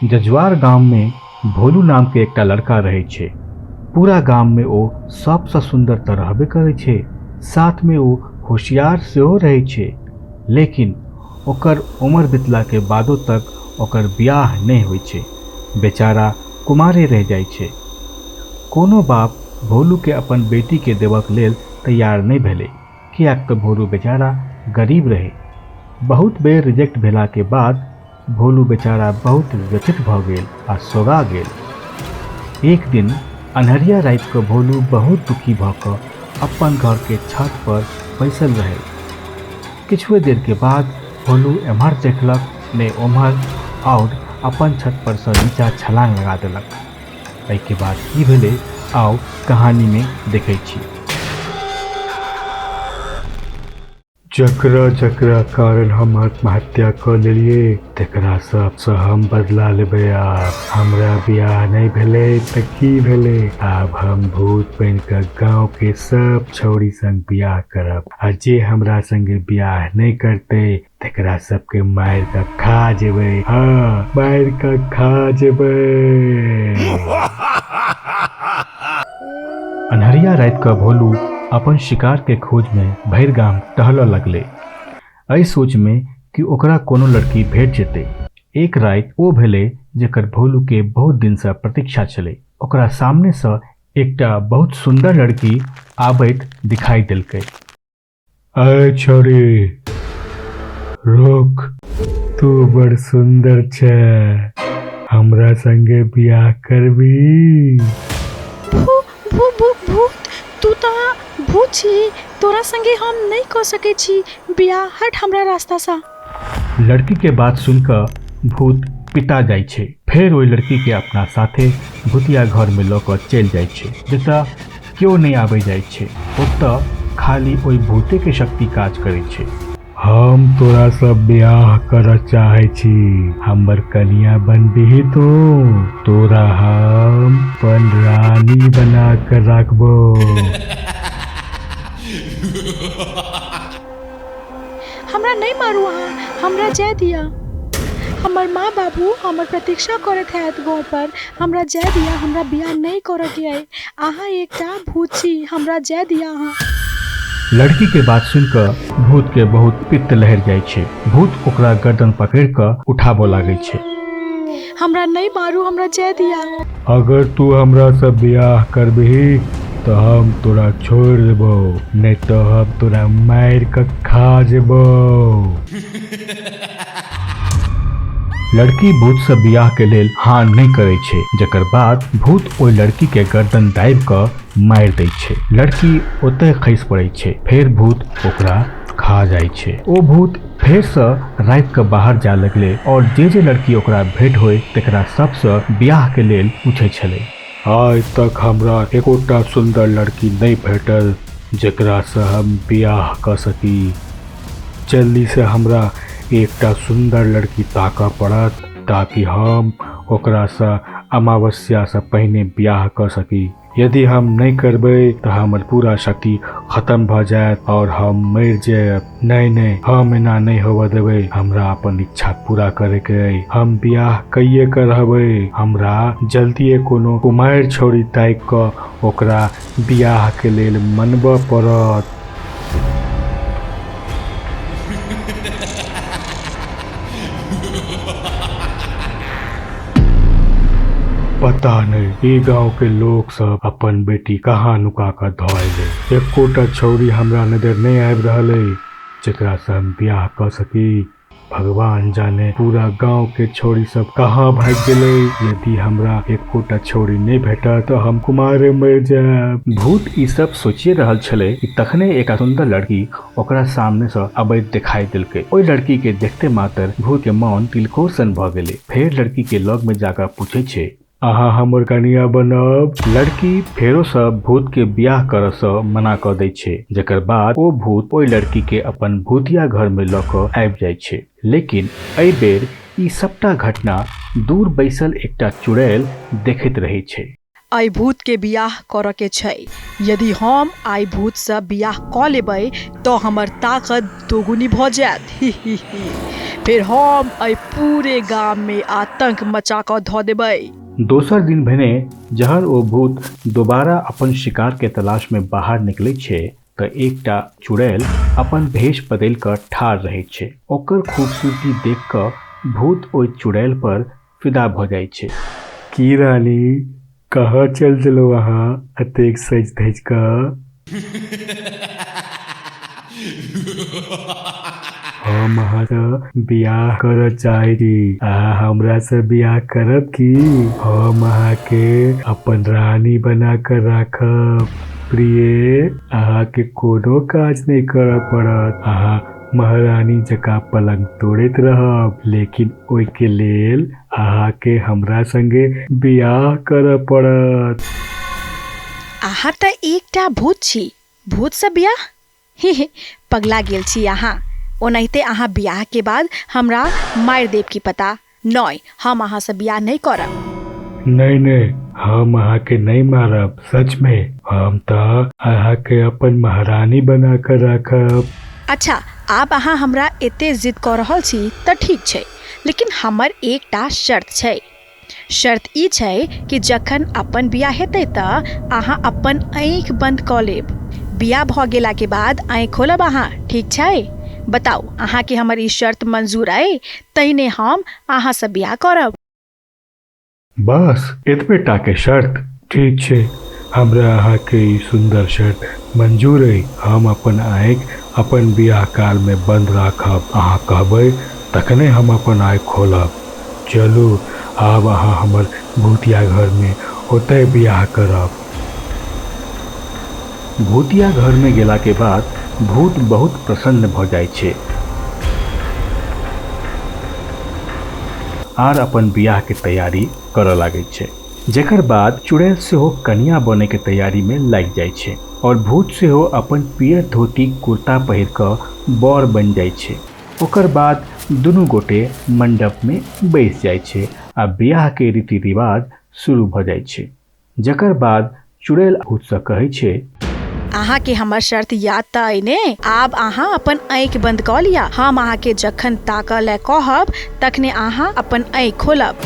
जजुआर गाम में भोलू नाम के एकटा लड़का रहै छै। पूरा गाम में ओ सबसँ सुन्दर तऽ रहबे करै छै, साथ में ओ होशियार सेहो रहै छै। लेकिन ओकर उम्र बितला के बादो तक ओकर बियाह नहि होइ छै। बेचारा कुमारे रहि जाइ छै। कोनो बाप भोलू के अपन बेटी के देबक लेल तैयार नहि भेलै, किएक तऽ भोलू बेचारा गरीब रहै। बहुत बेर रिजेक्ट भेला के बाद भोलू बेचारा बहुत व्यथित भऽ गेल आ सोगा गेल। एक दिन अन्हरिया राति कऽ भोलू बहुत दुखी भऽ कऽ अपन घर के छत पर बैसल रहै। किछुए देर के बाद भोलू एम्हर देखलक ने ओम्हर आओर अपन छत पर सँ नीचा छलांग लगा देलक। एहिके बाद की भेलै, आउ कहानी में देखै छी। जकरा जकरा कारण हम आत्महत्या कऽ लेलियै तकरा सबसँ हम बदला लेबै। आब हमरा बियाह नहि भेलै तऽ की भेलै, आब हम भूत बनि कऽ गाँव के सब छौड़ी संग बियाह करब आ जे हमरा संगे बियाह नहि करतै तकरा सबके मारि कऽ खा जेबै। हाँ, मारि कऽ खा जेबै। अन्हरिया राति कऽ भोलू अपन शिकार के खोज में भरि गाम टहलऽ लगलै, एहि सोच में कि ओकरा कोनो लड़की भेट जेतै। एक राति ओ भेलै जेकर भोलू के बहुत दिन सँ प्रतीक्षा छलै। ओकरा सामने सँ एकटा बहुत सुंदर लड़की आबैत दिखाई देलकै। अय छोरी, रुक, तू बड़ सुंदर छे, हमरा संगे बियाह करबी? भू भू भू भूत, तू तऽ भूत छी, तोरा संगे हम नहि कऽ सकै छी बियाह, हट हमरा रास्तासँ। लड़की के बात सुन कऽ भूत पिता जाइ छै। फेर ओहि लड़की के अपना साथे भूतिया घर में लऽ कऽ चलि जाइ छै, जतऽ केओ नहि आबै जाइ छै। ओतऽ खाली ओहि भूते के शक्ति काज करै छै। हम तोरा सँ बियाह करऽ चाहै छी, हमर कनिया बनबिही तू, तोरा हम अपन रानी बना कऽ राखबो। हमरा नहि मारू अहाँ, हमरा जाय दिअ। हमर माँ बाबू हमर प्रतीक्षा करैत हैत घर पर। हमरा जाय दिअ, हमरा बियाह नहि करऽ के अइ। अहाँ एकटा भूत छी, हमरा जाय दिअ अहाँ। लड़की के बात सुनि कऽ भूत के बहुत पित्त लहरि जाइ छै। भूत ओकरा गर्दन पकड़ि कऽ उठाबऽ लागै छै। हमरा नहि मारू, हमरा जाय दिअ। अगर तू हमरा से बियाह करबिही तऽ हम तोरा छोड़ि देबौ, नहि तऽ हम तोरा मारि कऽ खा जेबौ। लड़की भूत से बियाह के लेल हाँ नहि करै छै, जकर बाद भूत ओहि लड़की के गर्दन दाबि कऽ मारि दै छै। लड़की ओतय खसि पड़ै छै। फेर भूत ओकरा खा जाइ छै। ओ भूत फेर से राति के बाहर जाय लगलै और जे जे लड़की ओकरा भेंट होय तकरा सबसँ बियाह के लेल पूछै छलै। आइ तक हमरा एकोटा सुन्दर लड़की नहि भेटल जकरासँ हम बियाह कऽ सकी। जल्दीसँ हमरा एकटा सुन्दर लड़की ताकऽ पड़त ताकि हम ओकरासँ अमावस्यासँ पहिने बियाह कऽ सकी। यदि हम नहि करबै तऽ हमर पूरा शक्ति खत्म भऽ जायत और हम मरि जायब। नहि नहि, हम एना नहि होबऽ देबै। हमरा अपन इच्छा पूरा करैके अइ। हम बियाह कइए कऽ रहबै। हमरा जल्दिए कोनो कुमारि छौड़ी ताकि कऽ ओकरा बियाहके लेल मनबऽ पड़त। पता नहि ई गांव के लोक सब अपन बेटी कहाँ नुका कऽ धऽ अयलै। एकोटा छौड़ी हमरा नजर नहि आबि रहल अइ जेकरा से हम बियाह कऽ सकी। भगवान जाने पूरा गांव के छौड़ी सब कहाँ भागि गेलै। यदि हमरा एकोटा छौड़ी नहि भेटत तऽ हम कुमारे मरि जायब। भूत ई सब सोचिए रहल छलै कि तखने एकटा सुन्दर लड़की ओकरा सामने सँ अबैत देखाई देलकै। ओहि लड़की के देखते मात्र भूत के मन तिलकोर सन भऽ गेलै। फेर लड़की के लग में जाकऽ पूछै छै। अहाँ हमर कनिया बनब? लड़की फेरो सँ भूत के बियाह करऽ सँ मना कऽ दै छै, जकर बाद ओ भूत ओहि लड़की के अपन भूतिया घर में लऽ कऽ आबि जाइ छै। लेकिन एहि बेर ई सबटा घटना दूर बैसल एकटा चुड़ैल देखैत रहै छै। एहि भूतके बियाह करऽके छै। यदि हम आइ भूतसँ बियाह कऽ लेबै तऽ हमर ताकत दोगुनी भऽ जायत। ही ही ही, फेर हम एहि पूरे गाममे आतंक मचा कऽ धऽ देबै। दोसर दिन भेने जहन ओ भूत दोबारा अपन शिकार के तलाश में बाहर निकलै छै तऽ एकटा चुड़ैल अपन भेष बदलि कऽ ठाढ़ रहै छै। ओकर खूबसूरती देख कऽ भूत ओहि चुड़ैल पर फिदा भऽ जाइ छै। की रानी, कहाँ चलि देलहुँ अहाँ एतेक सजि धजि कऽ? हम अहाँसँ बियाह करऽ चाहै छी। अहाँ हमरासँ बियाह करब की? हम अहाँके अपन रानी बना कऽ राखब। प्रिय, अहाँके कोनो काज नहि करऽ पड़त। अहाँ महारानी जकाँ पलंग तोड़ैत रहब, लेकिन ओहिके लेल अहाँके हमरा संगे बियाह करऽ पड़त। अहाँ तऽ एकटा भूत छी, भूतसँ बियाह? ही ही, पगला गेल छी अहाँ। ओनाहिते अहाँ बियाहके बाद हमरा मारि देब की पता। नहि, हम अहाँसँ बियाह नहि करब। नहि नहि, हम अहाँके नहि मारब, सचमे। हम तऽ अहाँके अपन महारानी बना कऽ राखब। अच्छा, आब अहाँ हमरा एते जिद कऽ रहल छी तऽ ठीक छै, लेकिन हमर एकटा शर्त छै। शर्त ई छै कि जखन अपन बियाह हेतै तऽ अहाँ अपन आँखि बन्द कऽ लेब। बियाह भऽ गेलाके बाद आँखि खोलब अहाँ, ठीक छै? बताउ, अहाँके हमर ई शर्त मंजूर अइ तहिने हम अहाँसँ बियाह करब। बस एतबे टा के शर्त? ठीक छै, हमरा अहाँके ई सुन्दर शर्त मंजूर अइ। हम अपन आँखि अपन बियाह कालमे बन्द राखब। अहाँ कहबै तखने हम अपन आँखि खोलब। चलू, आब अहाँ हमर भूतिया घरमे ओतहि बियाह करब। भूतिया घरमे गेलाके बाद भूत बहुत प्रसन्न भऽ जाइ छै आर अपन बियाहके तैयारी करऽ लागै छै। जकर बाद चुड़ैल सेहो कनिया बनैके तैयारीमे लागि जाइ छै और भूत सेहो अपन पियर धोती कुर्ता पहिर कऽ बर बनि जाइ छै। ओकर बाद दुनू गोटे मंडपमे बैस जाइ छै आ बियाहके रीति रिवाज शुरू भऽ जाइ छै। जकर बाद चुड़ैल भूतसँ कहै छै। अहाँके हमर शर्त याद तऽ अइ ने? आब अहाँ अपन आँखि बन्द कऽ लिअ। हम अहाँके जखन ताकऽ लए कहब तखने अहाँ अपन आँखि खोलब।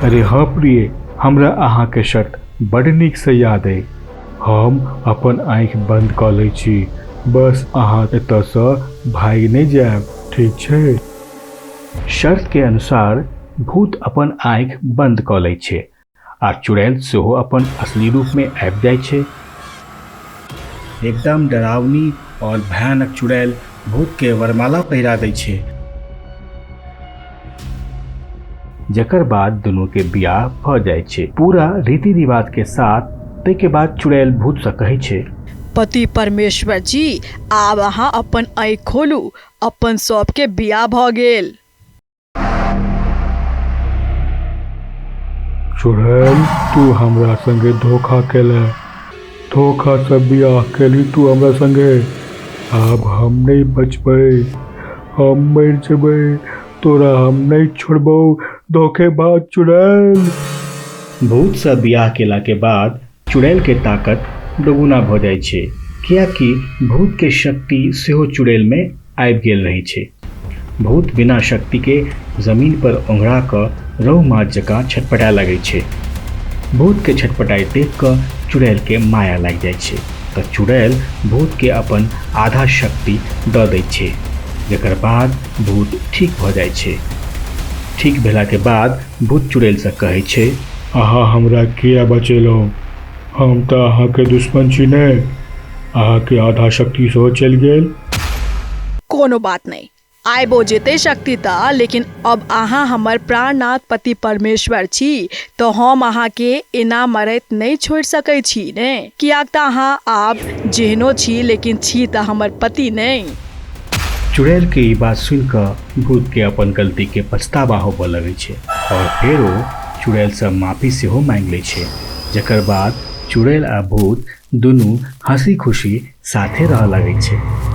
अरे हँ प्रिय, हमरा अहाँके शर्त बड्ड नीकसँ याद अइ। हम अपन आँखि बन्द कऽ लै छी, बस अहाँ एतऽसँ भागि नहि जायब, ठीक छै? शर्तके अनुसार भूत अपन आँखि बन्द कऽ लै छै आ चुड़ैल सेहो अपन असली रूपमे आबि जाइ छै। एकदम डरावनी और भयानक चुड़ैल भूतके वरमाला पहिरा दै छै, जकर बाद दुनूके बियाह भऽ जाइ छै पूरा रीति रिवाज के साथ। ताहिके बाद चुड़ैल भूतसँ कहै छै, पति परमेश्वर जी, आब अहाँ अपन आँखि खोलू, अपन सबके बियाह भऽ गेल। चुड़ैल, तू हमरा संगे धोखा केले, धोखा से बियाह केली तू हमरा संगे। आब हम नहि बचबै, हम मरि जेबै, तोरा हम नहि छोड़बौ, धोखेबाज चुड़ैल। भूतसँ बियाह केलाके बाद चुड़ैलके ताकत दोगुना भऽ जाइ छै, कियाकि भूतके शक्ति सेहो चुड़ैलमे आबि गेल रहै छै। भूत बिना शक्तिके जमीन पर ओंघरा कऽ रोहु माछ जकाँ छटपटाए लगै छै। भूतके छटपटाइत देख कऽ चुड़ैलके माया लागि जाइ छै तऽ चुड़ैल भूतके अपन आधा शक्ति दऽ दै छै, जकर बाद भूत ठीक भऽ जाइ छै। ठीक भेलाके बाद भूत चुड़ैलसँ कहै छै, अहाँ हमरा किया बचेलहुँ? हम तऽ अहाँके दुश्मन छी ने। अहाँके आधा शक्ति सेहो चलि गेल। कोनो बात नहि, आबो जेतै शक्ति तऽ, लेकिन अब अहाँ हमर प्राणनाथ पति परमेश्वर छी तऽ हम अहाँके एना मरैत नहि छोड़ि सकै छी ने, कियाक तऽ अहाँ आब जेहनो छी लेकिन छी तऽ हमर पति नहि। चुड़ैल के ई बात सुनि कऽ भूत के अपन गलती के पछतावा होबऽ लगै छै और फेर ओ चुड़ैल सँ माफी सेहो मांगि लै छै, जकर बाद चुड़ैल आ भूत दुनू हँसी खुशी साथे रहऽ लगै छै।